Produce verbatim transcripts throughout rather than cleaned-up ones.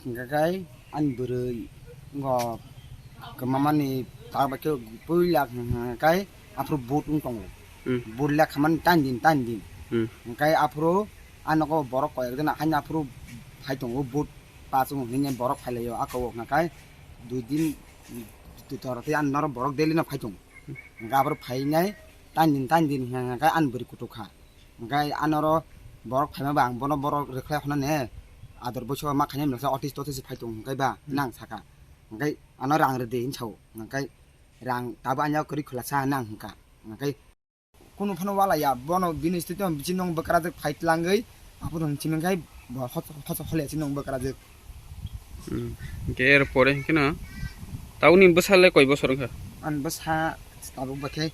Hingkha khe ani bwrwi ngo kwmamani tak bai khe puila hingkha khe aphuru boat wng tongo. Hmm. Boat lekhamani tan din, tan din. Hmm. Hingkha khe aphuru ani nogo borok koyek jona haino aphuru phai tongo, boat pas wng hinwi borok phailaio ako o hingkha khe dui din, dui tor tei ani norok borok daily no phai tongo. Hingkha aphuru phainai tan din, tan din hingkha khe ani bwrwi kutuk kha. Hingkhe anoro borok phaima ba ang bono borok rwkhlai hwnna ne ador boiso ma khainai mlasa otis totis phai tong hingkhe ba nang saka. Hingkhe ano rang rwdi hinwi sao. Hingkhe rang tabo ani kwrwi khwlasa nang hingkha. Hingkhe kunu phano walaiya bono bini stitio bisi nong bwkrajwk phai tlangwi aphuru hwnwi simi hingkhe bo hot-, hot-, hole simi nong bwkrajwk. Hmm. Hingkhe er pore hingkhe no tabukni bwsa le koi bosor wngkha? Ani bwsa tabuk bai khe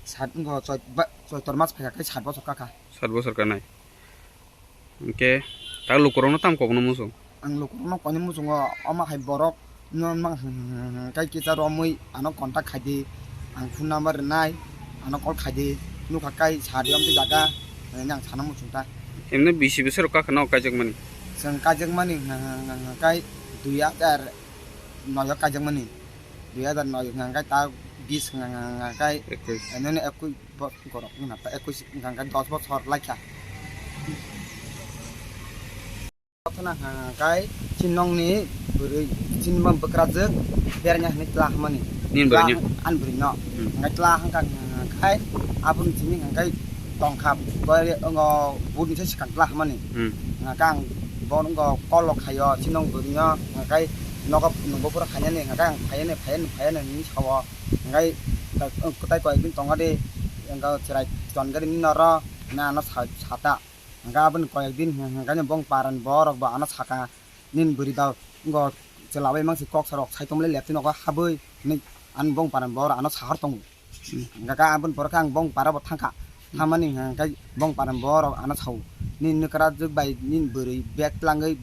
sat wngkha, choi-, ba-, choitor mas phaikha khe sat bosor kakha. Sat bosor kanai. Hingkhe ta lukurokno tamo kokno muchung? Ang lukurokno koino muchungo, omo hai borok no mang hwnkhe kisa romwi ano contact khaidi, ang phone number rwnai, ano call khaidi, nukha kai sadi amtwi jaga, hinwi ang sana muchung ta. Emne bisi bwsarok kakha no kaijakmani? Chwng kaijakmani hwnkhe dui hajar noi o kaijakmani. Dui hajar noi hwnkha khe ta bis hwnkha khe, ekwis. Nini ekwis bo-, borok wngkha ta ekwis hwnkha khe dos bosor laikha. Kothona hwnkha khe chini nongni bwrwi, chini bwkrajwk beraina hwnwi tla hwnmani. Nini bwrwino? Ani bwrwino. Hmm. Hwnkha khe tla hwnkha khe aboni simi hwnkha khe tongkha, bo-, ongo budni se swkang tla hwnmani. Hmm. Hwnkha khe ang bo ongo call o khaio, chini nong bwrwino, hwnkha khe nogo nungbo phuru khainani, hwnkha khe ang phaiyani, phaiyani, phaiyani hinwi sao. Hwnkha khe kwtai koi din tongo de, hwnkha khe chwrai ton gari nini noro, na ano sa-, sata. Hwnkha khe aboni koi ek din hwnkha khe bong paran borok bo ano saka, nini bwrwi ba ongo chwla bai mangsi kok sarok sai tongmani leptwi nogo habwi hinwi ani bong paran borok ano sahar tongo. Hwnkha khe aboni pore khe ang bong para bo thangkha. Thangmani hwnkha khe bong para borok ano sao, "Nini nokra jwk bai nini bwrwi bag tlangwi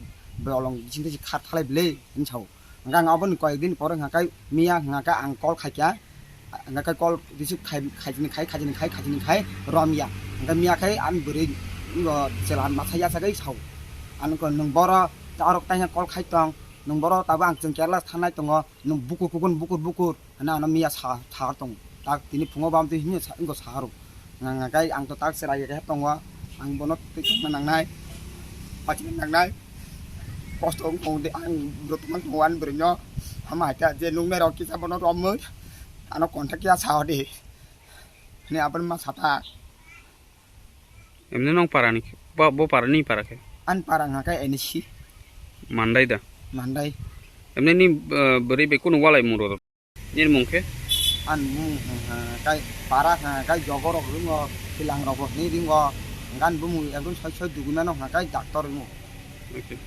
bolong bising twi kha thalai bwle," hinwi sao. Hwnkha ang aboni koyek din pore hwnkha khe miya hwnkha khe ang call khaikha. Hwnkha khe call receive khai, khaijini khai, khaijini khai, khaijini khai romya. Hwnkha miya khe ani bwrwi ngo chwla masa yachagwi sao. Ani ko nwng boro ta orok taina call khai tong, nwng boro tabo ang chwng Kerala thangnai tongo, nwng bukur kukun bukur bukur. Hwnwi ano miya sa, sahar tongo. Tak tini phungo bam twi hwnwi sa, wngkha saharo. Nga, nga, kai ang to tak chwrai khe tongo. Ang bono twi tongna nangnai. Pachina nangnai. Kosto wng tongo de ang bwrwi tongmani tongo ani bwrwino. Ama hai khe je nuknai rok kisa bono romwi. Ano contact ya sa hodi. Hwnwi aboni ma sata. Emne nong para ni, bo, bo para ni para khe? Ani para hwnkha khe N S C. Mandai da? Mandai. Emne ni, eh, bwrwi bai kunu walai muro? Nini mung khe? Ani mung hwnkha khe para hwnkha khe jogorok ringo, twilangrokbo hinwi ringo. Hwnkha ani bumung ekdom soi soi dugui mano hwnkha khe doctor ringo. Okay.